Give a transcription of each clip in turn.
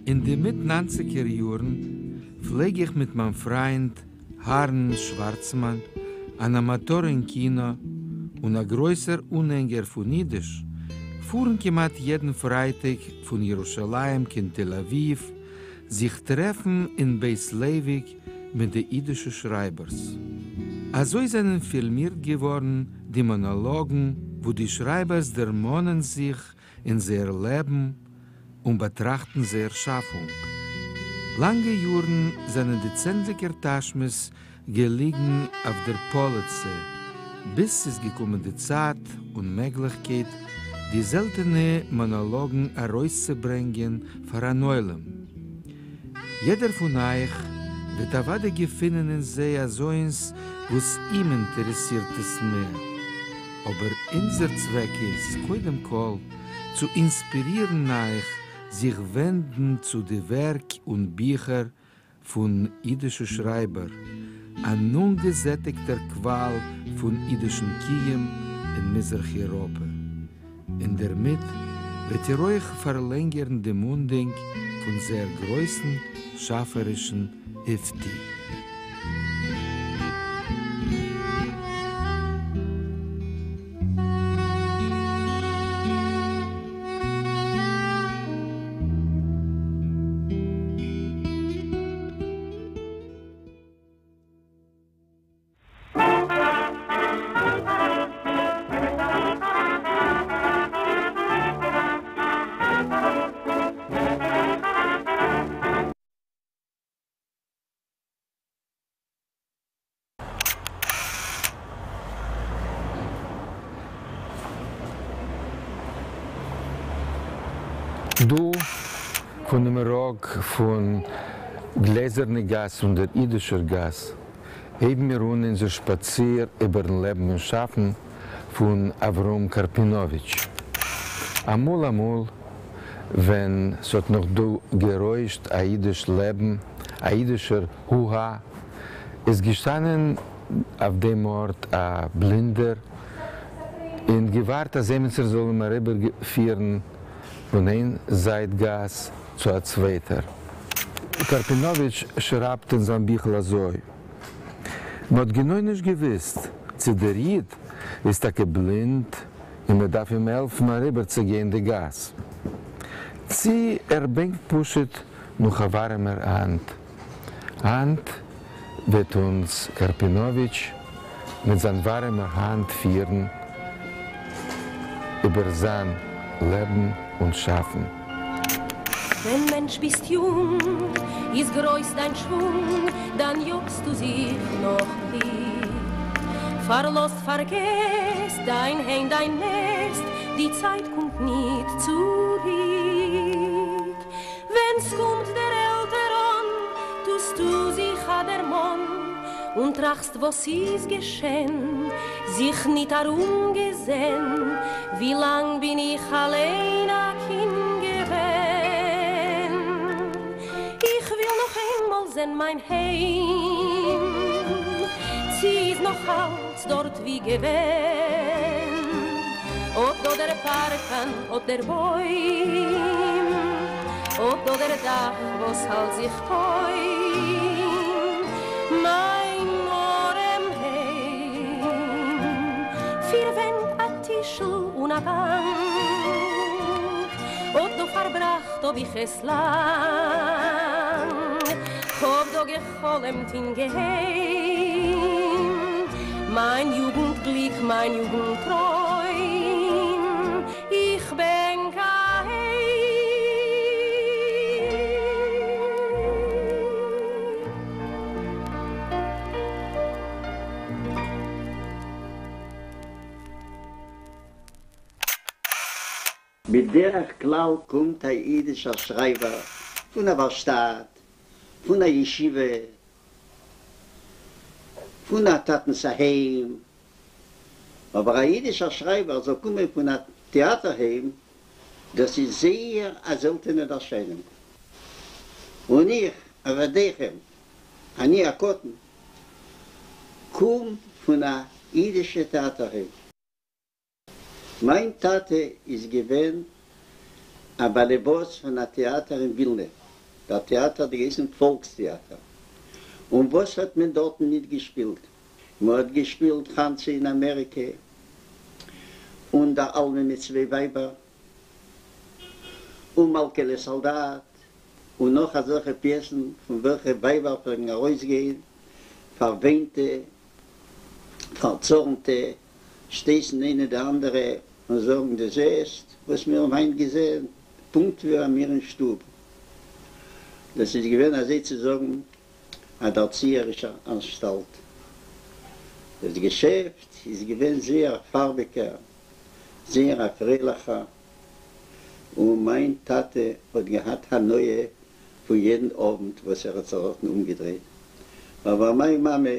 אין די מיט ניינציגער יארן פלעג איך מיט מיין פריינד אהרן שווארצמאן, אן אמאטאר אין קינא און א גרויסער אנהענגער פון אידיש, פארן כמעט יעדן פרייטאג פון ירושלים קיין תל אביב זיך טרעפן אין בית לייוויק מיט די אידישע שרייבערס. אזוי זענען פילמירט געווארן די מאנאלאגן וואו די שרייבערס דערמאנען זיך אין זייער לעבן און באטראכטן זייער שאפונג. לאנגע יארן זענען די צענדליגער טאשמעס געליגן אויף דער פאליצע, ביז ס'איז געקומען די צייט און מעגליכקייט די זעלטענע מאנאלאגן ארויסצוברענגען פאר אן עולם. יעדער פון אייך וועט אוודאי געפינען אין זיי אזוינס וואס אים אינטערעסירט עס מער. אבער אונזער צוועק איז קודם כל צו אינספירירן אייך זיך ווענדן צו די ווערק און ביכער פון אידישע שרייבער, אן אנגעזעטיגטער קוואל פון אידישן קיום אין מזרח אירופע, און דערמיט וועט איר אויך פארלענגערן דעם אנדענק פון זייער גרויסן שאפערישן אויפטו. דא פונעם ראג פון גלעזערנע גאס און דער אידישער גאס הייבן מיר אן אונזער שפאציר איבערן לעבן און שאפן פון אברהם קארפינאוויטש. אמאל אמאל ווען ס'האט נאך דא גערוישט א אידיש לעבן, א אידישער הו-הא, איז געשטאנען אויף דעם ארט א בלינדער און געווארט אז עמיצער זאל אים אריבערפירן פון איין זייט גאס צו א צווייטער. קארפינאוויטש שרייבט אין זיין ביכל אזוי, מען האט גענוי נישט געוואוסט צי דער איד איז טאקע בלינד און מען דארף אים העלפן אריבערצוגיין די גאס, צי ער בענקט פשוט נאך א ווארימער האנט. היינט וועט אונז קארפינאוויטש מיט זיין ווארימער האנט פירן איבער זיין לעבן און שאפן. ווען מענטש ביסט יונג, איז גרויס דיין שוואונג, דאן יאגסטו זיך נאך גליק. פארלאזט פארגעסט דיין היים דיין נעסט, די צייט קומט ניט צוריק. ווען ס'קומט דער עלטער אן, טוסטו זיך א דערמאן, און טראכסט וואס איז געשען, זיך ניט ארומגעזען, ווי לאנג בין איך אליין א קינד געווען. איך וויל נאך איינמאל זען מיין היים, צי איז נאך אלץ דארט ווי געווען, אט דא דער פארקאן, אט דער בוים, אט דא דער דאך וואס האלט זיך קוים, מיין ארעם היים, פיר ווענט א טישל און א באנק, אט דא פארבראכט האב איך עס לאנג, כ'האב דא גע'חלומ'ט אין געהיים, מיין יוגנט גליק, מיין יוגנט טרוים, איך בענק אהיים. בדרך כלל קומט א אידישער שרייבער פון א ווארשטאט, פון א ישיבה, פון א טאטנס היים, אבער א אידישער שרייבער זאל קומען פון א טעאטער היים, דאס איז זייער א זעלטענע ערשיינונג. און איך, עבדיכם, אני הקטן, קום פון א אידישע טעאטער היים. מיין טאטע איז געווען א באלעבאס פון א טעאטער אין ווילנע. דער טעאטער האט געהייסן פאלקס טעאטער. און וואס האט מען דארטן ניט געשפילט? מען האט געשפילט חנצע אין אמעריקע, און דער אלמן מיט צוויי ווייבער, און מלכה'לע סאלדאט, און נאך אזעלכע פיעסן פון וועלכע ווייבער פלעגן ארויסגיין פארוויינטע, פארצארנטע, שטויסן איינע די אנדערע און זאגן, דו זעסט וואס מיר האבן היינט געזען? פונקט ווי ביי מיר אין שטוב. דאס איז געווען אזוי צו זאגן א דערציערישער אנשטאלט. דאס געשעפט איז געווען זייער א פארביגער, זייער א פרייליכער, און מיין טאטע האט געהאט הנאה פון יעדן אוונט וואס ער האט זיך דארטן אומגעדרייט. אבער מיין מאמע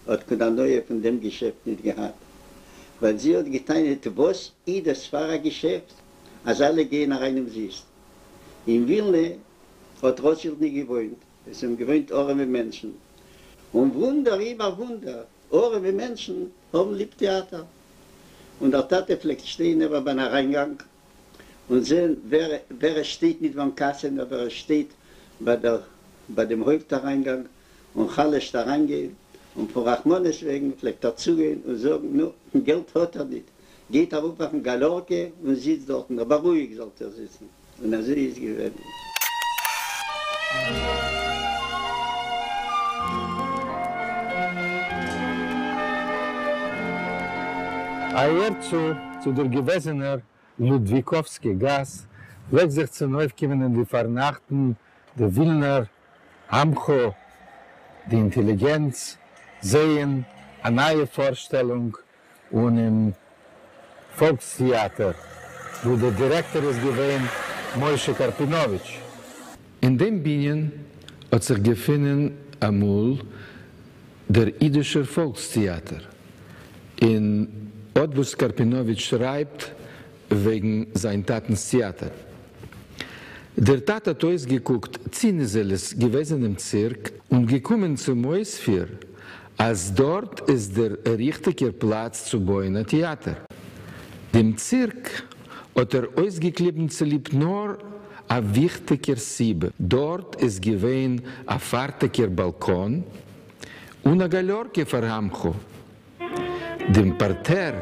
האט קיין הנאה פון דעם געשעפט ניט געהאט, ווייל זי האט געטענה'ט וואס איז דאס פאר א געשעפט אז אלע גייען אריין אומזיסט. אין ווילנע האט רוטשילד ניט געוואוינט, עס האבן געוואוינט ארעמע מענטשן, און וואונדער איבער וואונדער, ארעמע מענטשן האבן ליב טעאטער. און דער טאטע פלעגט שטיין נעבעך ביים אריינגאנג און זען ווער ווער עס שטייט ניט ביים קאסע נאר ווער עס שטייט ביי דער ביי דעם הויפט אריינגאנג און חלש'ט אריינגיין, און פון רחמנות וועגן פלעגט ער צוגיין און זאגן, נו, געלט האט איר ניט, גייט ארויף אויפן גאלערקע און זיצט דארטן, אבער רואיג זאלט איר זיצן. און אזוי איז געווען. אהערצו, צו דער געוועזענער לודוויקאווסקע גאס, פלעגט זיך צונויפקומען אין די פארנאכטן די ווילנער עמך, די אינטעליגענץ, זעהן א נייע פארשטעלונג אינעם פאלקס-טעאטער, וואו דער דירעקטאר איז געווען משה קארפינאוויטש. אין דעם בנין האט זיך געפונען אמאל דער אידישער פאלקס-טעאטער, און אט וואס קארפינאוויטש שרייבט וועגן זיין טאטנ'ס טעאטער. דער טאטע האט אויסגעקוקט צי ניזעלעס געוועזענעם צירק און געקומען צום אויספיר אז דארט איז דער ריכטיגער פלאץ צו בויען א טעאטער. דעם צירק האט ער אויסגעקליבן צוליב נאר א וויכטיגער סיבה, דארט איז געווען א פארטיגער באלקאן און א גאלערקע פאר עמך. דעם פארטער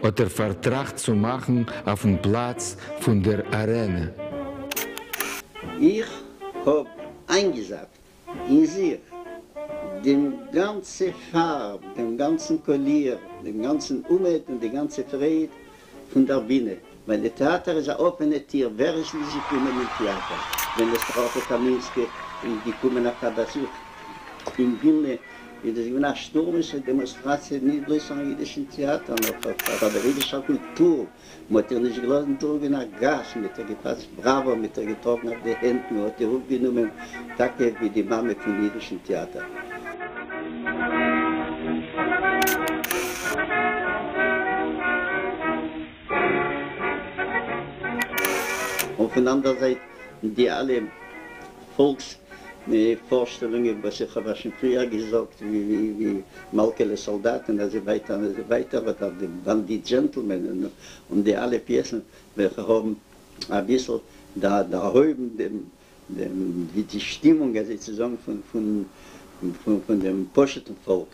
האט ער פארטראכט צו מאכן אויפן פלאץ פון דער ארענע. איך האב איינגעזאפט אין זיך דעם גאנצע פארב, דעם גאנצן קאליר, דעם גאנצן אומעט און די גאנצע פרייד פון דער בינע, ווייל די טעאטער איז א אפענע טיר, ווער איז נישט געקומען אין טעאטער ווען אסתר-רחל קאמינסקי איז געקומען אויף א באזוך אין ווילנע, איז דאס געווען א שטורמישע דעמאנסטראציע נישט בלויז פארן אידישן טעאטער נאר פאר דער אידישער קולטור, מען האט איר נישט געלאזן דורכגיין א גאס, מען האט איר געפאטשט בראווא, מען האט איר געטראגן אויף די הענט, מען האט איר אויפגענומען טאקע ווי די מאמע פון אידישן טעאטער. און פון אנדער זייט די אלע פאלקס פארשטעלונגען וואס איך האב שוין פריער געזאגט ווי מלכה'לע סאלדאט און אזוי ווייטער און אזוי ווייטער אדער די באנדיט דזשענטלמען און די אלע פיעסן וועלכע האבן אביסל דערהויבן דעם די שטימונג אזוי צו זאגן פון דעם פשוט'ן פאלק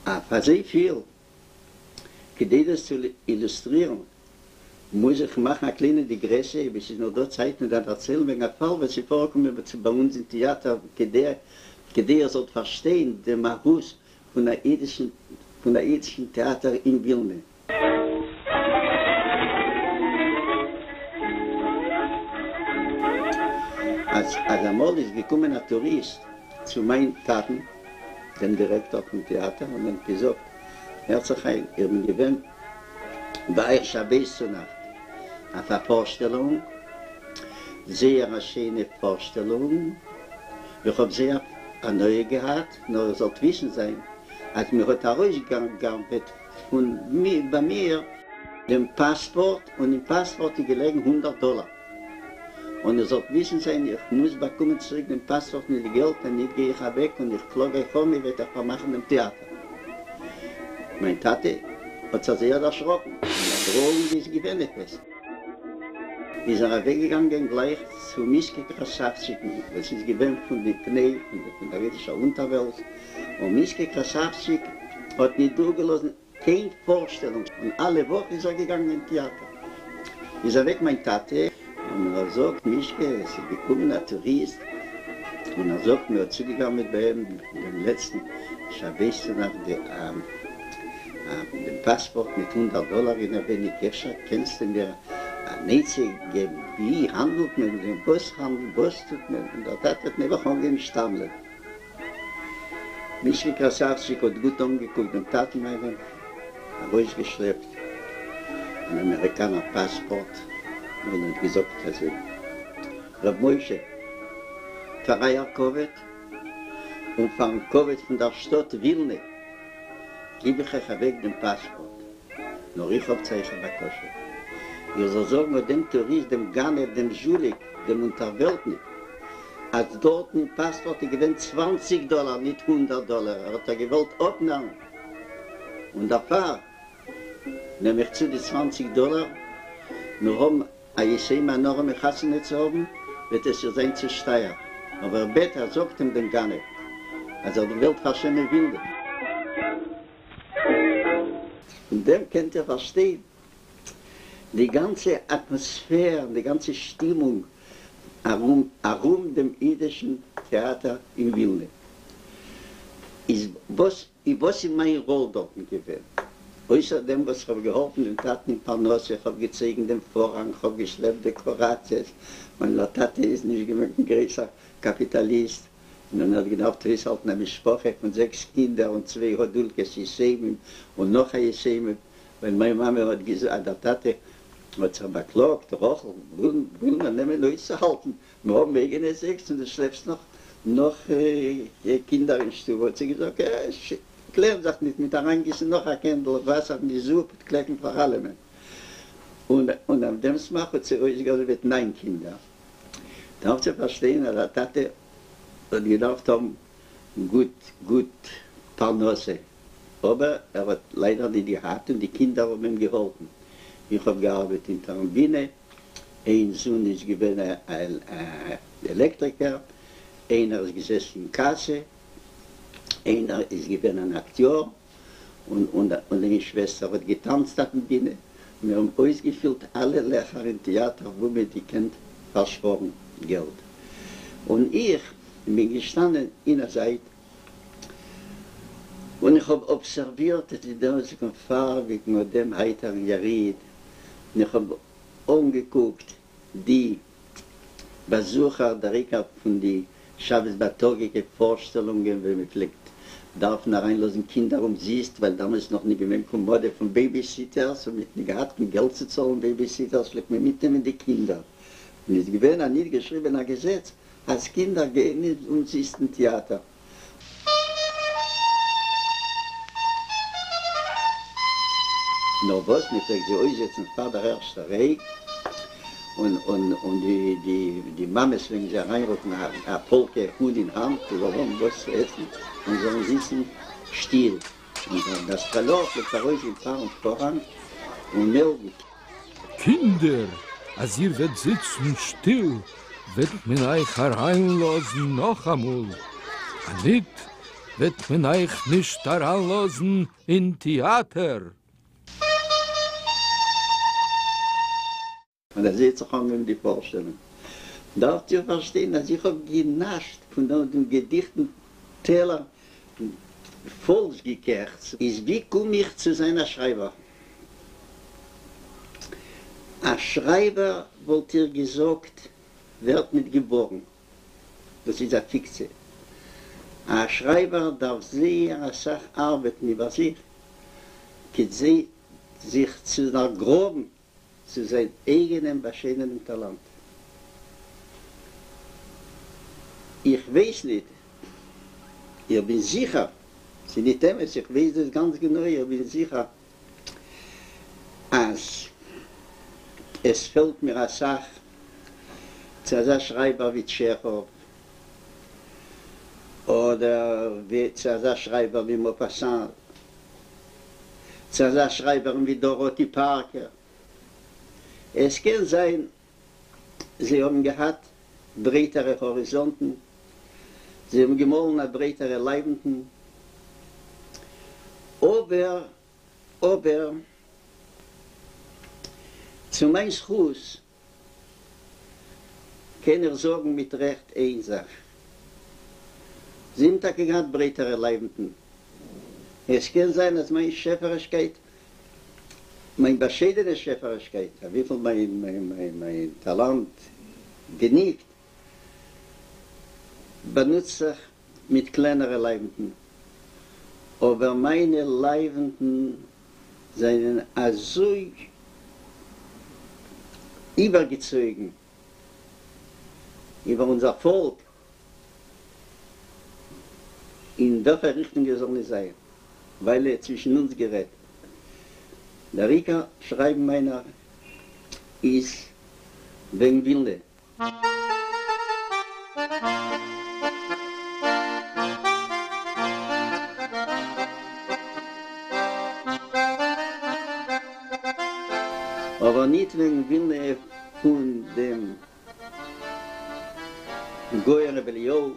אויף אזויפיל. כדי דאס צו אילוסטרירן מוז איך מאכן א קליינע דיגרעסיע, אויב עס איז נאך דא צייט, און דאן דערציילן וועגן א פאל וואס איז פארגעקומען ביי אונז אין טעאטער, כדי איר זאלט פארשטיין דעם מהות פון א אידישן פון א אידישן טעאטער אין ווילנע. אז אז אמאל איז געקומען א טוריסט צו מיין טאטן, דעם דירעקטאר פון טעאטער, און האט געזאגט, הערט זיך איין, איך בין געווען ביי אייך שבת צונאכט אויף א פארשטעלונג, זייער א שיינע פארשטעלונג, איך האב זייער הנאה געהאט, נאר איר זאלט וויסן זיין אז מען האט ארויסגע'גנב'עט פון ביי מיר דעם פאספארט, און אין פאספארט איז געלעגן הונדערט דאלאר, און איר זאלט וויסן זיין איך מוז באקומען צוריק דעם פאספארט מיט די געלט, ווען ניט גיי איך אוועק און איך קלאג אייך אן, איר וועט אייך פארמאכן דעם טעאטער. מיין טאטע האט זיך זייער דערשראקן, און א דראאונג איז געווען עפעס. איז ער אוועקגעגאנגען גלייך צו מישקע קראסאוושטשיקן, וואס איז געווען פון די פני פון דער אידישער אונטערוועלט, און מישקע קראסאוושטשיק האט ניט דורכגעלאזן קיין פארשטעלונג, און אלע וואך איז ער געגאנגען אין טעאטער. איז אוועק מיין טאטע, און ער זאגט, מישקע, עס איז געקומען א טוריסט, און ער זאגט, מען האט צוגעגנבעט ביי אים דעם לעצטן שבת צונאכט די דעם פאספארט מיט הונדערט דאלאר אינעווייניג, אפשר קענסטו מיר אן עצה געבן, ווי האנדלט מען מיט דעם, וואס האנדלט, וואס טוט מען, און דער טאטע האט נעבעך אנגעהויבן שטאמלען. מישקע קראסאוושטשיק האט גוט אנגעקוקט דעם טאטן מיינעם, ארויסגעשלעפט אן אמעריקאנער פאספארט און האט געזאגט אזוי, ר' משה, פאר אייער כבוד און פארן כבוד פון דער שטאט ווילנע גיב איך אייך אוועק דעם פאספארט, נאר איך האב צו אייך א בקשה, איר זאלט זאגן אט דעם טוריסט, דעם גנב, דעם זשוליק, דעם אונטערוועלטניק, אז דארטן אין פאספארט איז געווען צוואנציג דאלאר, ניט הונדערט דאלאר, ער האט אייך געוואלט אפנארן, און דערפאר נעם איך צו די צוואנציג דאלאר, מיר האבן א יתומה אן ארעמע חתונה צו האבן, וועט עס איר זיין צושטייער, אבער בעט ער, זאגט אים דעם גנב, אז ער האט געוואלט פארשעמען ווילנע. פון דעם קענט איר פארשטיין די גאנצע אטמאספער און די גאנצע שטימונג ארום ארום דעם אידישן טעאטער אין ווילנע. איז וואס איז וואס איז מיין ראל דארטן געווען? אויסער דעם וואס כ'האב געהאלפן דעם טאטן אין פרנסה, כ'האב געצויגן דעם פארהאנג, כ'האב געשלעפט דעקאראציעס, ווייל דער טאטע איז נישט געווען קיין גרויסער קאפיטאליסט, און ער האט געדארפט אויסהאלטן א משפחה פון זעקס קינדער און צוויי האדולקעס יתומים און נאך א יתומה, ווייל מיין מאמע האט געזאגט אז דער טאטע האט זיך באקלאגט, רחל, וואו וועלן מיר נעמען אויסצוהאלטן, מיר האבן אייגענע זעקס און דו שלעפסט נאך נאך קינדער אין שטוב, האט זי געזאגט, קלער זיך ניט מיט אריינגיסן נאך א קענדל וואסער אין די זופ וועט קלעקן פאר אלעמען, און אויף דעם סמך האט זי אויסגעהאדעוועט ניין קינדער. דארף צו פארשטיין אז א טאטע האט געדארפט האבן גוט גוט פרנסה, אבער ער האט ליידער ניט געהאט און די קינדער האבן אים געהאלפן. איך האב געארבעט אונטערן בינע, איין זון איז געווען א עלעקטריקער, איינער איז געזעסן אין קאסע, איינער איז געווען אן אקטיאר, און איין שוועסטער האט געטאנצט אויפן בינע, מיר האבן אויסגעפילט אלע לעכער אין טעאטער וואו מען האט געקענט פארשפארן געלט, און איך בין געשטאנען אין א זייט און איך האב אבסערווירט די דאזיגן פארביגן אט דעם הייטערן יריד, און איך האב אנגעקוקט די באזוכער, דער עיקר פון די שבת בייטאגיגע פארשטעלונגען ווען מען פלעגט דארפן אריינלאזן קינדער אומזיסט ווייל דאמאלס איז נאך נישט געווען קיין מאדע פון בעיביסיטערס און מען האט נישט געהאט קיין געלט צו צאלן בעיביסיטערס פלעגט מען מיטנעמען די קינדער און איז געווען א נישט געשריבענער געזעץ אז קינדער גייען נישט אומזיסט אין טעאטער. נאר וואס, מען פלעגט זיי אויסזעצן פאר דער ערשטער ריי, און און און די די די מאמעס פלעגן זיי אריינרוקן א פאלקע האן אין האנט, זיי זאלן האבן וואס צו עסן, און זאלן זיצן שטיל, און דער גאסטראלאר פלעגט ארויסגיין פארן פארהאנג און מעלדן. קינדער, אז איר וועט זיצן שטיל, וועט מען אייך אריינלאזן נאכאמאל, אניט וועט מען אייך נישט אריינלאזן אין טעאטער. און אזוי האט זיך אנגעהויבן די פארשטעלונג. דארפט איר פארשטיין אז איך האב גענאשט פון דעם געדיכטן טעלער פאלקס-געקעכטס. איז ווי קום איך צו זיין א שרייבער? א שרייבער וואלט איר געזאגט ווערט ניט געבארן, דאס איז א פיקציע. א שרייבער דארף זייער אסאך ארבעטן איבער זיך כדי זיך צו דערגראבן צו זיין אייגענעם באשיידענעם טאלאנט. איך ווייס ניט, איך בין זיכער, ס'איז ניט אמת, איך ווייס דאס גאנץ גענוי, איך בין זיכער אז עס פעלט מיר אסאך צו אזא שרייבער ווי טשעכאוו, אדער צו אזא שרייבער ווי מאפאסאן, צו אזא שרייבערין ווי דאראטי פארקער. עס קען זיין. זיי האבן געהאט ברייטערע האריזאנטן, זיי האבן געמאלן אויף ברייטערע לייוונטן, אבער אבער צו מיין זכות קען איך זאגן מיט רעכט איין זאך, זיי האבן טאקע געהאט ברייטערע לייוונטן, עס קען זיין אז מיין שעפערישקייט, מיין באשיידענע שעפערישקייט, אויף וויפיל מיין טאלאנט געניגט, באנוצט זיך מיט קלענערע לייוונטן, אבער מיינע לייוונטן זענען אזוי איבערגעצויגן איבער אונזער פאלק, אין וועלכע ריכטונג עס זאל נישט זיין, ווייל צווישן אונז גערעדט, דער עיקר שרייבן מיינער איז וועגן ווילנע. אבער ניט וועגן ווילנע פון דעם גאון ר' אליהו,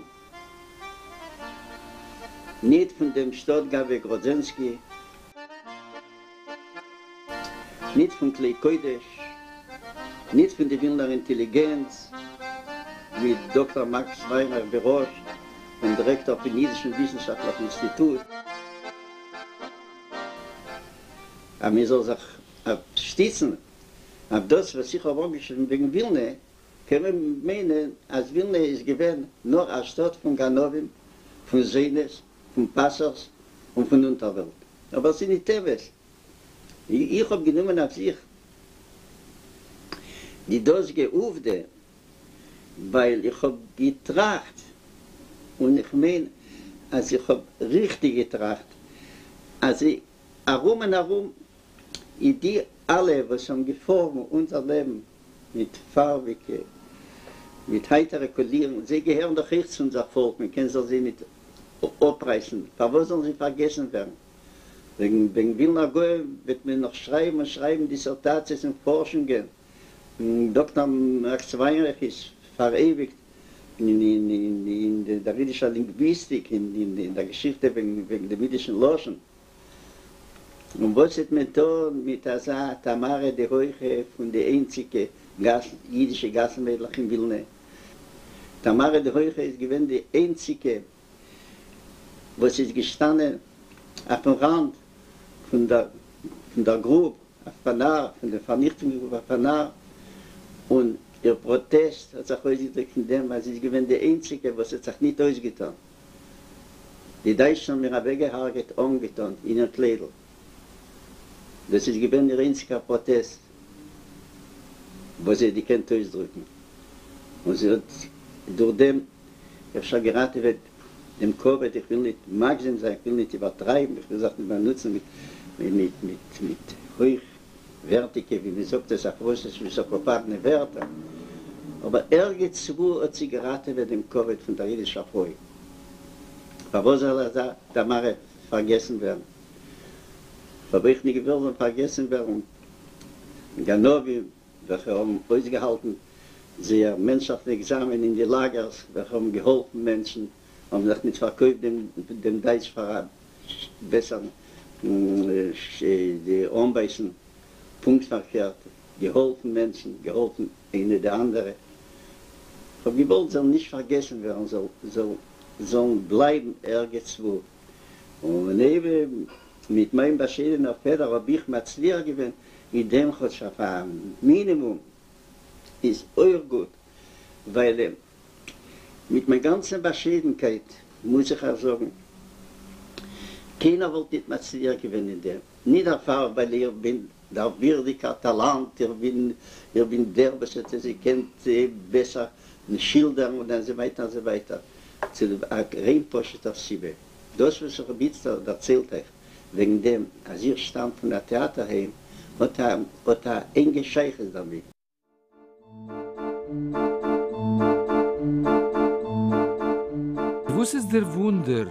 ניט פון דעם שטאט-גבאי גראדזענסקי, ניט פון כלי קודש, ניט פון די ווילנער אינטעליגענץ, מיט דאקטאר מאקס וויינרייך בראש, דעם דירעקטאר פון אידישן וויסנשאפטליכן אינסטיטוט. אז מען זאל זיך שטיצן אויף דאס וואס איך האב אנגעשריבן וועגן ווילנע, קען מען מיינען אז ווילנע איז געווען נאר א שטאט פון גנבים, פון זונות, פון פאסערס און פון אונטערוועלט. אבער ס'איז ניט אמת. איך האב גענומען אויף זיך די דאזיגע עובדה ווייל איך האב געטראכט, און איך מיין אז איך האב ריכטיג געטראכט, אז ארום און ארום איז די אלע וואס האבן געפארבן אונזער לעבן מיט פארביגע, מיט הייטערע קאלירן, זיי געהערן דאך אויך צו אונזער פאלק, מען קען זיך זיי ניט אפרייסן, פארוואס זאלן זיי פארגעסן ווערן? וועגן וועגן ווילנער גאון וועט מען נאך שרייבן און שרייבן דיסערטאציעס און פארשונגען, דאקטאר מאקס וויינרייך איז פאראייביגט אין דער אידישער לינגוויסטיק, אין דער געשיכטע וועגן דעם אידישן לשון. און וואס וועט מען טון מיט אזא טאמארע די הויכע פון די איינציגע אידישע גאסן-מיידלעך אין ווילנע? טאמארע די הויכע איז געווען די איינציגע וואס איז געשטאנען אויפן ראנד פון דער גרוב אויף פאנאר, פון דער פארניכטונג גרוב אויף פאנאר, און איר פראטעסט האט זיך אויסגעדריקט אין דעם אז זי איז געווען די איינציגע וואס האט זיך ניט אויסגעטאן. די דייטשן האבן איר אוועקגעהרגעט אנגעטאן אין איר קליידל. דאס איז געווען איר איינציגער פראטעסט וואס זי האט געקענט אויסדרוקן, און זי האט דורך דעם אפשר געראטעוועט דעם כבוד, איך וויל ניט מגזם זיין, איך וויל ניט איבערטרייבן, איך וויל זיך ניט באנוצן מיט מיט מיט הויכווערטיגע, ווי מען זאגט עס אויף רוסיש, וויסאקאפארנע ווערטער, אבער ערגעץ וואו האט זי געראטעוועט דעם כבוד פון דער אידישער פרוי. פארוואס זאל אזא טאמארע פארגעסן ווערן? כ'האב אויך ניט געוואלט זאלן פארגעסן ווערן גנבים וועלכע האבן אויסגעהאלטן זייער מענטשליכן עקזאמען אין די לאגערס, וועלכע האבן געהאלפן מענטשן, האבן זיך ניט פארקויפט דעם דייטש פאר א בעסערן די אנבייסן, פונקט פארקערט, געהאלפן מענטשן, געהאלפן איינע די אנדערע. כ'האב געוואלט זאלן נישט פארגעסן ווערן, זאלן בלייבן ערגעץ וואו. און אויב מיט מיין באשיידענער פעדער האב איך מצליח געווען אין דעם כאטש אויף א מינימום איז אויך גוט, ווייל מיט מיין גאנצע באשיידנקייט מוז איך אייך זאגן, קיינער וואלט ניט מצליח געווען אין דעם, ניט דערפאר ווייל איך בין דער ווירדיגער טאלאנט, איך בין איך בין דער וואס האט עס געקענט בעסער שילדערן און אזוי ווייטער אזוי ווייטער, צוליב א ריין פשוט'ער סיבה, דאס וואס איך האב איצטער דערציילט אייך וועגן דעם אז איך שטאם פון א טעאטער היים האט א האט א ענגע שייכות דערמיט. וואס איז דער וואונדער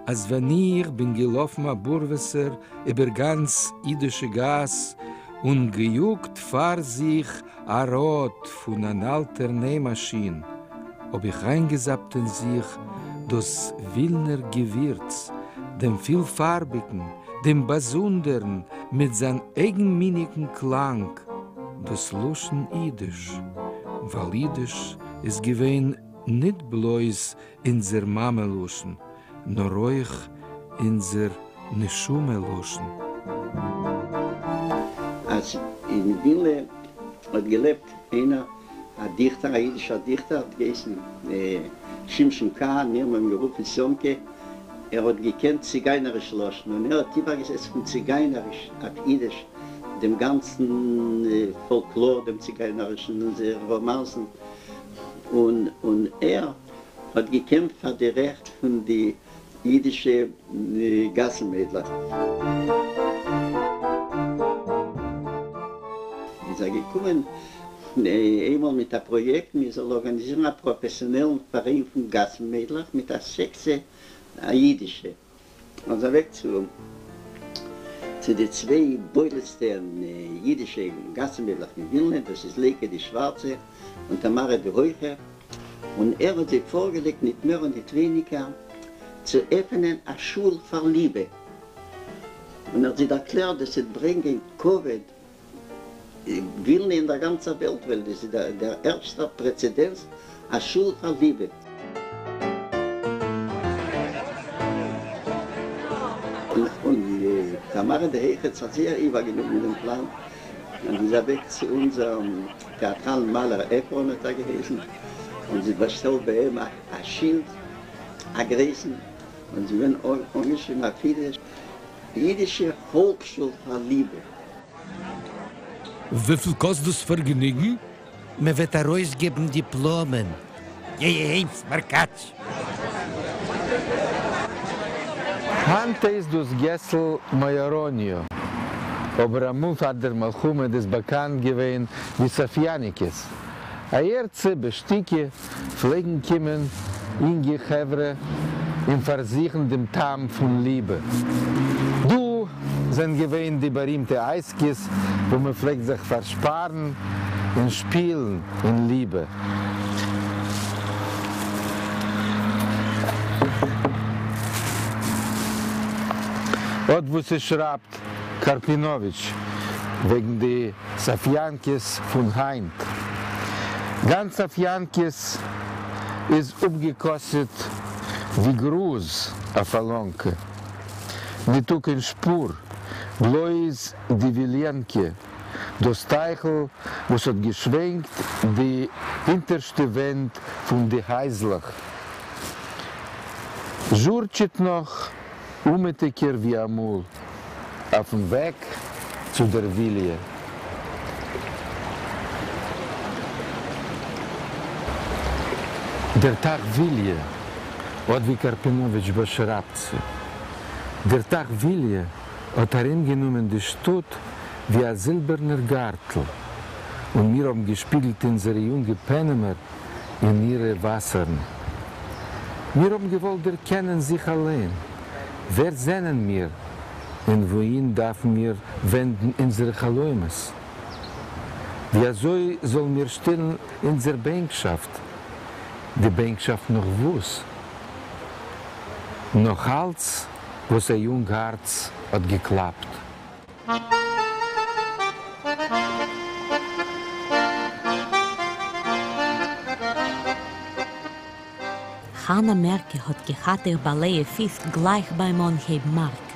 אז ווען איך בין געלאפן א בארוועסער איבער גאנץ אידישע גאס און געיאָגט פֿאַר זיך אַ ראָד פֿון אַן אַלטער ניימאַשין, האָב איך אײַנגעזאַפּט אין זיך דאָס ווילנער געווירץ, דעם פֿילפֿאַרביקן, דעם באַזונדערן, מיט זײַן אייגנמיניקן קלאַנג, דאָס לשון ייִדיש, ווײַל ייִדיש איז געווען ניט בלויז אונדזער מאַמע-לשון, נאָר אויך אונדזער נשמה-לשון. אַז אין ווילנע האָט געלעבט איינער אַ דיכטער, אַ ייִדישער דיכטער, האָט געהייסן שמשון קאַהאַן, מיר האָבן אים גערופֿן סיאָמקע. ער האָט געקענט ציגײַנעריש לשון און ער האָט איבערגעזעצט פֿון ציגײַנעריש אויף ייִדיש דעם גאַנצן פֿאָלקלאָר, דעם ציגײַנערישן און זייערע ראָמאַנסן. און און ער האט געקעמפט פאר די רעכט פון די אידישע גאסן מיידלעך. איז ער געקומען איינמאל מיט א פראיעקט מען זאל ארגאניזירן א פראפעסיאנעלן פאראיין פון גאסן מיידלעך מיט א סעקציע א אידישע. איז אוועק צו צו די צוויי בולטסטע אידישע גאסן-מיידלעך אין ווילנע, דאס איז לייקע די שווארצע און טאמארע די הויכע, און ער האט זיי פארגעלייגט ניט מער און ניט ווייניגער צו עפענען א שול פאר ליבע, און ער האט זיי דערקלערט דאס וועט ברענגען כבוד ווילנע אין דער גאנצער וועלט, ווייל דאס איז דער ערשטער פרעצעדענס א שול פאר ליבע. און טאמארע די הויכע האט זיך זייער איבערגענומען דעם פלאן, און איז אוועק צו אונזער טעאטראלן מאלער עפרון האט ער געהייסן, און זי האט באשטעלט ביי אים א שילד א גרויסן, און ס'איז געווען אנגעשריבן אויף אידיש, אידישע פאלקשול פאר ליבע. וויפיל קאסט דאס פארגעניגן? מען וועט ארויסגעבן דיפלאמען. גיי אהיים סמארקאטש. היינט הייסט דאס געסל מאיאראניו, אבער אמאל פאר דער מלחמה איז דאס באקאנט געווען ווי סאפיאניקעס. אהערצו בשתיקה פלעגן קומען אינגע חברה און פארזוכן דעם טעם פון ליבע. דא זענען געווען די בארימטע הייזקעס וואו מען פלעגט זיך פארשפארן און שפילן אין ליבע. אט וואס עס שרייבט קארפינאוויטש וועגן די סאפיאנקעס פון היינט. גאנץ סאפיאנקעס איז אפגעקאסעט ווי גראז אויף א לאנקע. ניטא קיין שפור, בלויז די וויליענקע, דאס טייכל וואס האט געשווענקט די הינטערשטע ווענט פון די הייזלעך, זשורטשעט נאך אומעטיגער ווי אמאל, אויפן וועג צו דער וויליע. דער טײַך וויליע, אָט ווי קאַרפּינאָוויטש באַשרײַבט זי. דער טײַך וויליע האָט אַרומגענומען די שטאָט ווי אַ זילבערנער גאַרטל, און מיר האָבן געשפּיגלט אונדזערע יונגע פּענעמער אין אירע וואַסערן. מיר האָבן געוואָלט דערקענען זיך אַליין. ווער זענען מיר און וואוהין דארפן מיר ווענדן אונזערע חלומות? ווי אזוי זאלן מיר שטילן אונזער בענקשאפט? די בענקשאפט נאך וואס? נאך אלץ וואס א יונג הארץ האט געקלאפט. חנה מערקע האט געהאט איר באלעע פיס גלייך ביים אנהייב מארק,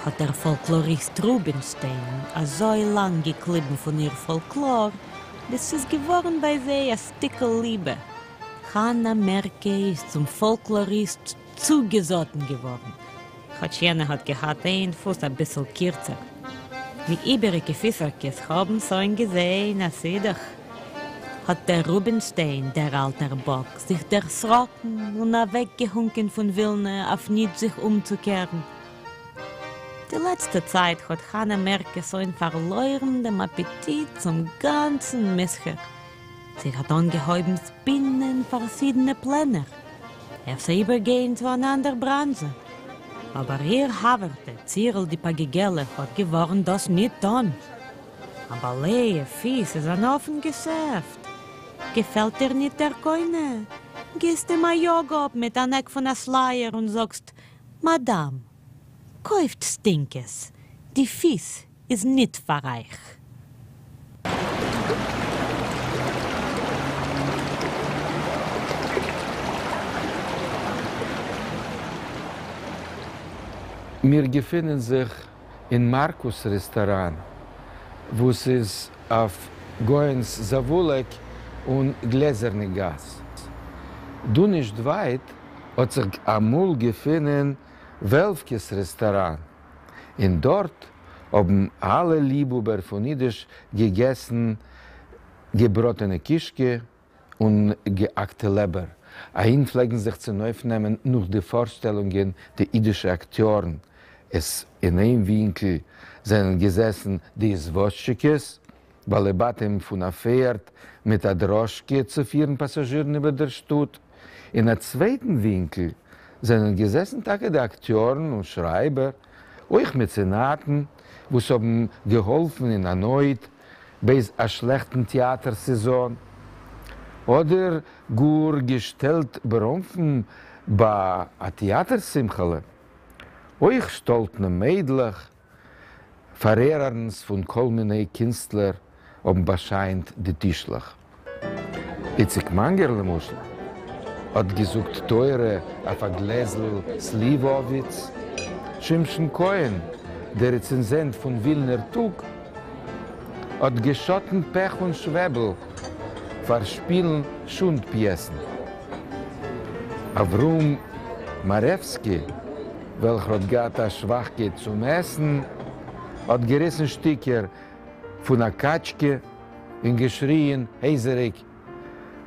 האט דער פאלקלאריסט רובינשטיין אזוי לאנג געקליבן פון איר פאלקלאר, ביז ס'איז געווארן ביי זיי א שטיקל ליבע. חנה מערקע איז צום פאלקלאריסט צוגעזאטן געווארן, כאטש יענער האט געהאט איין פוס אביסל קירצער. די איבעריגע פיסערקעס האבן שוין געזעהן א שידוך. האט דער רובינשטיין, דער אלטער באק, זיך דערשראקן און אוועקגעהונקען פון ווילנע אויף ניט זיך אומצוקערן. די לעצטע צייט האט חנה מערקע שוין פארלוירן דעם אפעטיט צום גאנצן מסחר. זי האט אנגעהויבן שפינען פארשידענע פלענער, אפשר איבערגיין צו אן אנדער בראנזשע. אבער איר חבר'טע, צירל די פאגיגעלע, האט געווארנט דאס ניט טאן. אַ באַלעע פֿיס איז אַן אָפֿן געשעפֿט. געפֿעלט דיר ניט דער קונה? גיסט אים אַ יאָג אָפּ מיט אַן עק פֿון אַ שלײער און זאָגסט, מאַדאַם, קױפֿט סטינקעס, די פֿיס איז ניט פֿאַר אײַך. מיר געפינען זיך אין מארקוס רעסטאראן וואס איז אויף גאוהנס זאוואולעק און גלעזערנע גאס. דא נישט ווייט האט זיך אמאל געפינען וועלווקעס רעסטאראן און דארט האבן אלע ליבהאבער פון אידיש געגעסן געבראטענע קישקע און געהאקטע לעבער. אהין פלעגן זיך צונויפנעמען נאך די פארשטעלונגען די אידישע אקטיארן. עס אין איין ווינקל זענען געזעסן די איזוואזשטשיקעס, בעלי בתים פון א פערד מיט א דראשקע צו פירן פאסאזשירן איבער דער שטאט. אין א צווייטן ווינקל זענען געזעסן טאקע די אקטיארן און שרייבער, אויך מעצענאטן, וואס האבן געהאלפן אין א נויט בעת א שלעכטן טעאטער סעזאן, אדער גאר געשטעלט בראנפן ביי א טעאטער שמחה'לע. אויך שטאלטנע מיידלעך, פארערערנס פון כל מיני קינסטלער האבן באשיינט די טישלעך. איציק מאנגער למשל האט געזאגט תורה אויף א גלעזל סליוואוויץ, שמשון כהן דער רעצענזענט פון ווילנער טאג האט געשאטן פעך און שוועבל פאר שפילן שונד פיעסן. אברהם מארעווסקי וועלכער האט געהאט א שוואכקייט צום עסן האט געריסן שטיקער פון א קאטשקע און געשריען הייזעריג,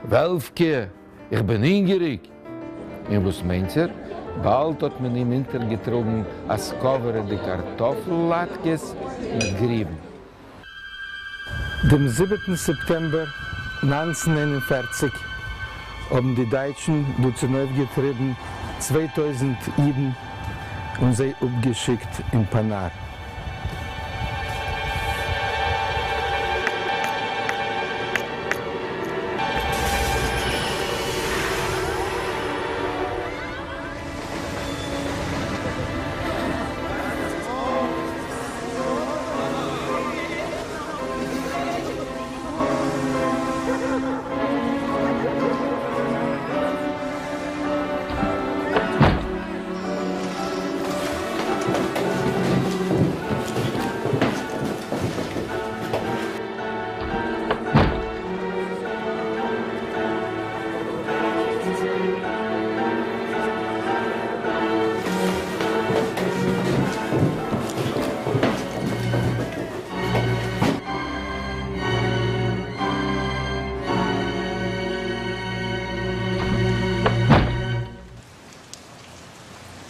וועלווקע, איך בין הונגעריג! און וואס מיינט איר? באלד האט מען אים אונטערגעטראגן א סקאווערעדע קארטאפל לאטקעס מיט גריבן. דעם זיבעטן סעפטעמבער 1941 האבן די דייטשן דא צונויפגעטריבן 2000 אידן און זיי אפגעשיקט אין פאנאר.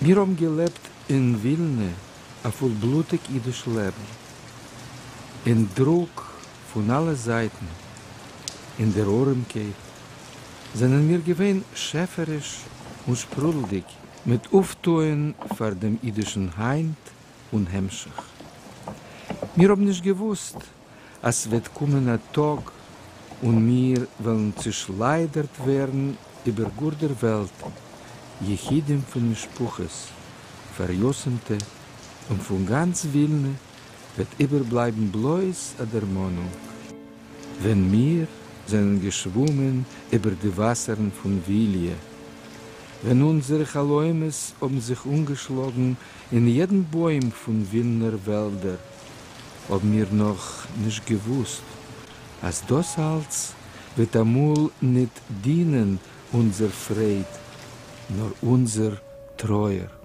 מיר האבן געלעבט אין ווילנע א פולבלוטיג אידיש לעבן, אין דרוק פון אלע זייטן, אין דער ארעמקייט, זענען מיר געווען שעפעריש און שפרודלדיג מיט אויפטוען פאר דעם אידישן היינט און המשך. מיר האבן נישט געוואוסט אז ס'וועט קומען א טאג און מיר וועלן צעשליידערט ווערן איבער גאר דער וועלט, יחידים פון משפחות, פאריתומטע, און פון גאנץ ווילנע וועט איבערבלייבן בלויז א דערמאנונג. ווען מיר זענען געשוואומען איבער די וואסערן פון וויליע, ווען אונזערע חלומות האבן זיך אנגעשלאגן אין יעדן בוים פון ווילנער וועלדער, האבן מיר נאך נישט געוואוסט אז דאס אלץ וועט אמאל ניט דינען אונזער פרייד, נאר אונזער טרויער.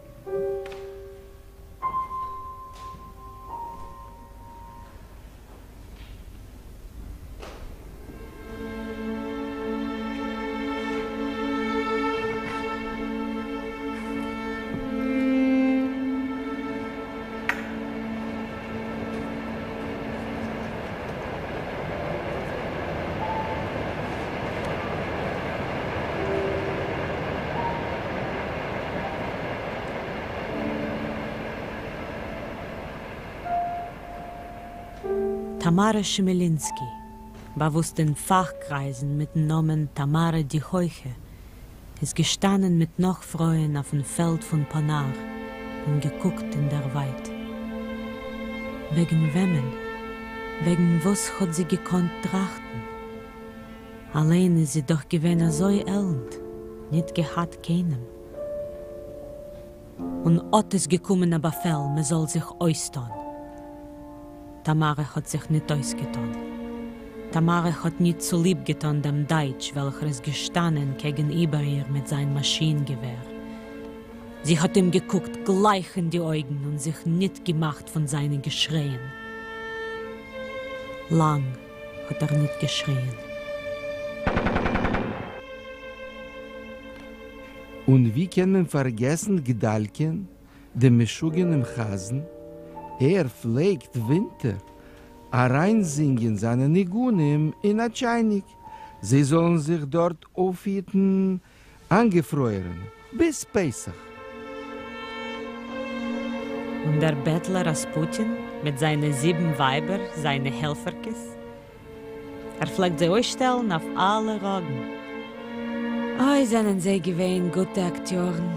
טאַמאַרע שימילינסקי, באַוווּסט אין פֿאַכקרײַזן מיטן נאָמען טאַמאַרע די הויכע, איז געשטאַנען מיט נאָך פֿרויען אויפֿן פֿעלד פֿון פּאָנאַר און געקוקט אין דער ווײַט. וועגן וועמען, וועגן וואָס האָט זי געקאָנט טראַכטן? אַליין איז זי דאָך געווען אַזוי עלנט, ניט געהאַט קיינעם. און אָט איז געקומען אַ באַפֿעל, מע זאָל זיך אויסטאָן. טאַמאַרע האָט זיך ניט אויסגעטאָן. טאַמאַרע האָט ניט צוליב געטאָן דעם דייטש, וועלכער איז געשטאַנען קעגן איבער איר מיט זיין מאַשין-געווער. זי האָט אים געקוקט גלייך אין די אויגן און זיך ניט געמאַכט פֿון זיינע געשרייען. לאַנג האָט ער ניט געשריען. און ווי קען מען פארגעסן גדאלקען, דעם משוגענעם חזן? ער פלעגט ווינטער אריינזינגען זיינע ניגונים אין א טשייניק, זיי זאלן זיך דארט אויפהיטן איינגעפרוירענע ביז פסח. און דער בעטלער ראספוטין מיט זיינע זיבן ווייבער, זיינע העלפערקעס, ער פלעגט זיי אויסשטעלן אויף אלע ראגן. אוי זענען זיי געווען גוטע אקטיארן.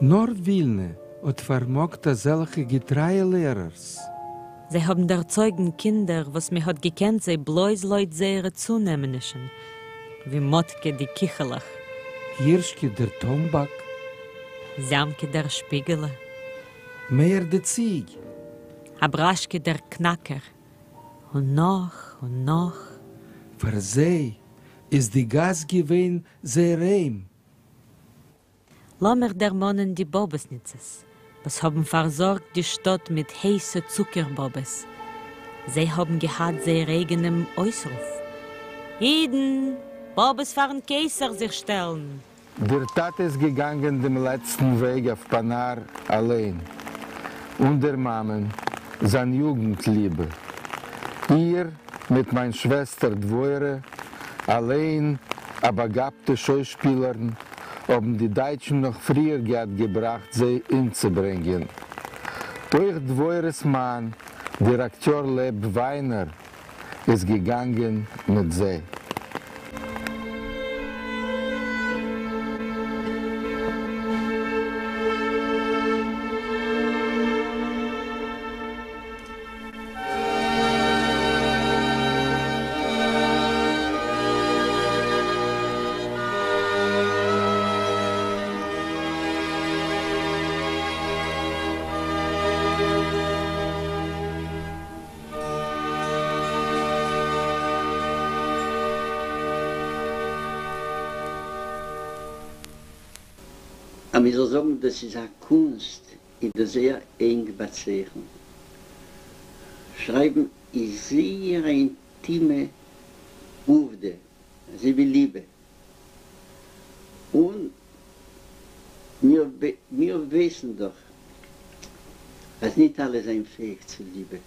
נאר ווילנע האט פארמאגט אזעלכע געטרייע לערערס. זיי האבן דערצויגן קינדער וואס מען האט געקענט זיי בלויז לויט זייערע צונעמענישן, ווי מאטקע די קיכעלעך. הירשקע דער טאמבאק. זאמקע דער שפיגעלע. מאיר די ציג. אבראשקע דער קנאקער. און נאך און נאך. פאר זיי איז די גאס געווען זייער היים. לאמיך דערמאנען די באבעסניצעס וואס האבן פארזארגט די שטאט מיט הייסע צוקער באבעס. זיי האבן געהאט זייער אייגענעם אויסרוף, אידן! באבעס פארן קיסר זיך שטעלן! דער טאַטע איז געגאַנגען דעם לעצטן וועג אויף פּאַנאַר אַליין, אָן דער מאַמען, זײַן יוגנט-ליבע. איר מיט מײַן שוועסטער דבֿורה, אַליין אַ באַגאַבטע שוישפּילערין, האָבן די דײַטשן נאָך פֿריִער געהאַט געבראַכט זי אומצוברענגען. אויך דבֿורהס מאַן, דער אַקטיאָר לייב ווײַנער, איז געגאנגען מיט זיי. אז מען זאל זאגן דאס איז א קונסט איז דאס זייער ענג באצייכנט. שרייבן איז זייער א אינטימע עובדה, אזוי ווי ליבע. און מיר מיר ווייסן דאך אז ניט אלע זענען פעאיג צו ליבע.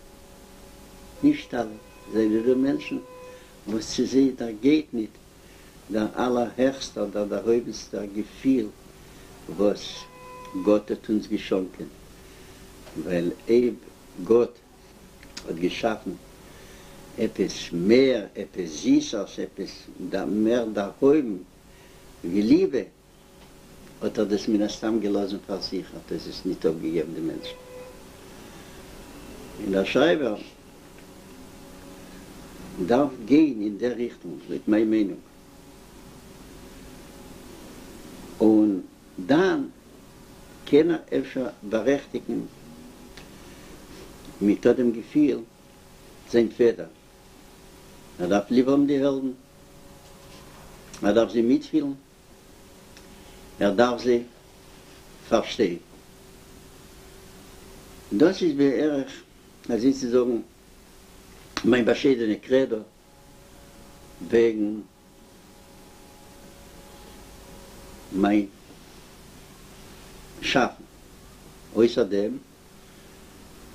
נישט אלע. זענען דא מענטשן וואס צו זיי דערגייט ניט דער אלערהעכסטער, דער דערהויבנסטער געפיל וואס גאט האט אונז געשאנקען. ווייל אויב גאט האט געשאפן עפעס מער, עפעס זיסערס, עפעס מער דערהויבן ווי ליבע, האט ער דאס מן הסתם געלאזן פאר זיך, האט עס עס ניט אפגעגעבן די מענטשן. און דער שרייבער דארף גיין אין דער ריכטונג, לויט מיין מיינונג. און דאן קען ער אפשר בארעכטיגן מיט אט דעם געפיל זיין פעדער. ער דארף ליב האבן די העלדן, ער דארף זיי מיטפילן, ער דארף זיי פארשטיין. דאס איז בערך, אזוי צו זאגן, מיין באשיידענע קרעדא וועגן מיין שאפן. אויסער דעם,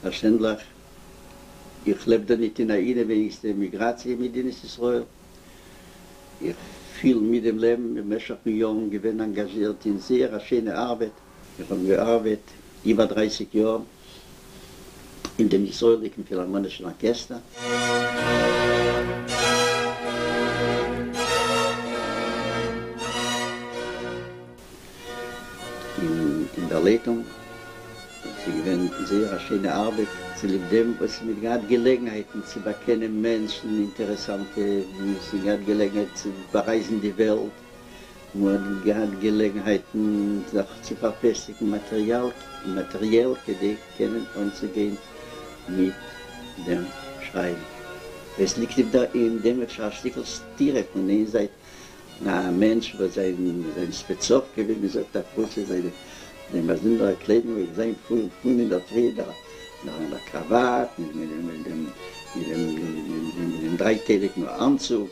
פארשטענדליך, איך לעב דא ניט אין א אינעווייניגסטע עמיגראציע אין מדינת ישראל. איך פיל מיט דעם לעבן, במשך פון יארן געווען אנגאזשירט אין זייער א שיינע ארבעט. איך האב געארבעט איבער דרייסיג יאר. אין דעם ישראלדיקן פילהארמאנישן ארקעסטער. אין דער לייטונג. ס'איז געווען זייער א שיינע ארבעט, צוליב דעם וואס מ'האט געהאט געלעגנהייטן צו באקענען מענטשן אינטערעסאנטע, מ'האט געהאט געלעגנהייט צו בארייזן די וועלט, מ'האט געהאט געלעגנהייטן זיך צו פארפעסטיגן מאטעריאל, מאטעריעל כדי קענען אנצוגיין מיט דעם שרייבן. עס ליגט אין דעם אפשר א שטיקל סתירה, פון איין זייט א מענטש וואס זיין זיין ספעצאווקע ווי מען זאגט אויף רוסיש זיין זיין באזונדערע קליידונג וועט זיין פון פון אינדערפרי דער דער קראוואט מיט מיט מיט דעם מיט דעם מיט דעם דרייטייליגן אנצוג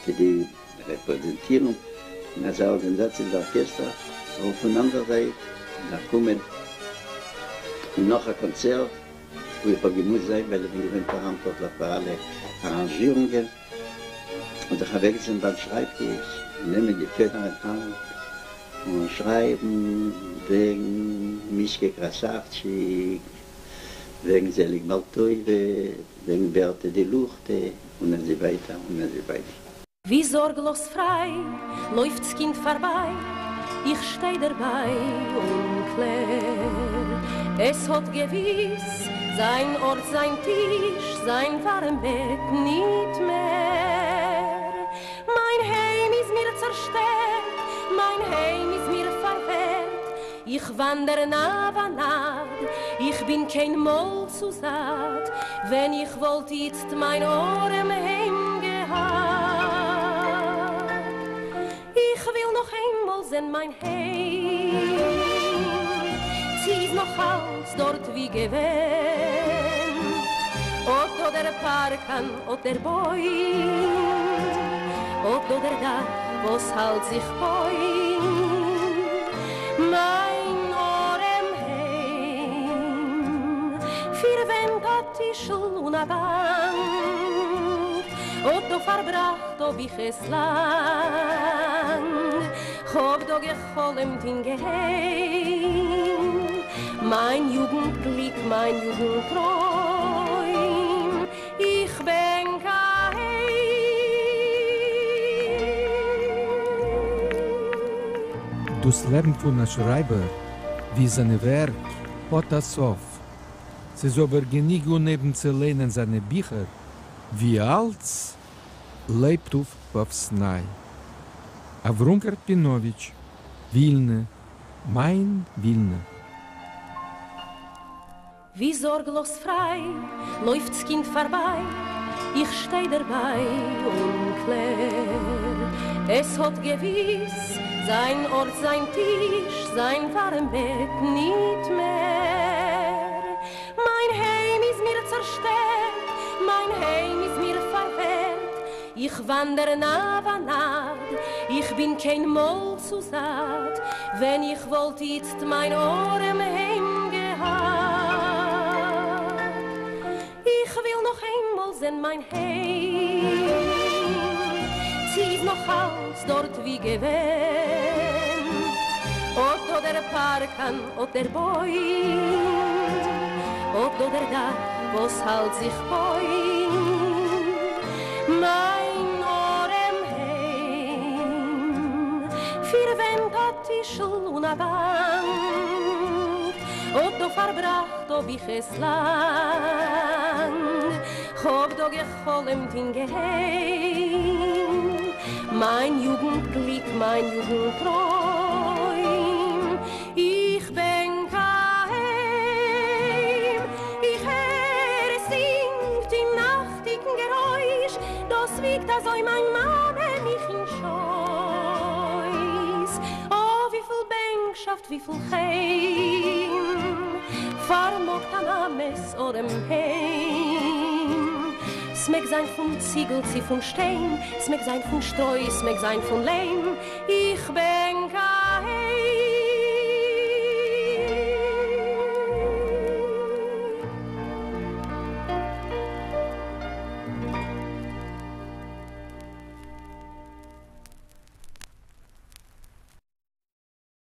כדי רעפרעזענטירן אין אזא ארגאניזאציע ווי די ארקעסטער, אבער פון אנדער זייט דארף קומען נאך א קאנצערט וואו איך האב געמוזט זיין ווייל איך בין געווען פאראנטווארטליך פאר אלע אראנזשירונגען. און זיך אוועקזעצן ביים שרייבטיש, נעמען די פעדער אין האנט און שרייבן וועגן מישקע קראסאווטשיק, וועגן זעליג בעל טובה, וועגן בערטע די לוכטע, און אזוי ווייטער און אזוי ווייטער. ווי זארגלאז פריי לויפט ס'קינד פארביי, איך שטיי דערביי און קלער, עס האט געוויס זיין ארט זיין טיש זיין ווארעם בעט ניט מער. מיין היים איז מיר צערשטערט, מיין היים איז מיר פארווערט, איך וואנדער נע ונד, איך בין קיין מאל צו זאט, ווען איך וואלט איצט מיין ארעם היים געהאט. איך וויל נאך איינמאל זען מיין היים, צי איז נאך אלץ דארט ווי געווען, אט דא דער פארקאן, אט דער בוים, אט דא דער דאך וואס האלט זיך קוים, מיין ארעם היים, פיר ווענט א טישל און א באנק, אט דא פארבראכט האב איך עס לאנג, כ'האב דא גע'חלומ'ט אין געהיים, מיין יוגנט גליק, מיין יוגנט טרוים, איך בענק אהיים. דאס לעבן פון א שרייבער, ווי זיינע ווערק, האט א סוף. ס'איז אבער גענוג אנהייבן צו ליינען זיינע ביכער, ווי אלץ לעבט אויף אויפסניי. אברהם קארפינאוויטש, ווילנע, מיין ווילנע. ווי זארגלאז פריי לויפט ס'קינד פארביי, איך שטיי דערביי און קלער, עס האט געוויס זיין ארט זיין טיש זיין ווארעם בעט ניט מער. מיין היים איז מיר צערשטערט, מיין היים איז מיר פארווערט, איך וואנדער נע ונד, איך בין קיין מאל צו זאט, ווען איך וואלט איצט מיין ארעם היים געהאט. איך וויל נאך איינמאל זען מיין היים, צי איז נאך אלץ דארט ווי געווען, אט דא דער פארקאן, אט דער בוים, אט דא דער דאך וואס האלט זיך קוים, מיין ארעם היים, פיר ווענט א טישל און א באנק, אט דא פארבראכט האב איך עס לאנג, כ'האב דא גע'חלומ'ט אין געהיים, מיין יוגנט גליק, מיין יוגנט טרוים, איך בענק אהיים, איך הער עס זינגט אין נאכטיגן גערויש, דאס וויגט אזוי מיין מאמע מיך אין שויס, אָ, וויפיל בענקשאפט, וויפיל חן, פארמאגט א מאמע'ס ארעם היים. ס'מעג זיין פון ציגל צי פון שטיין, ס'מעג זיין פון שטרוי, ס'מעג זיין פון ליים, איך בענק.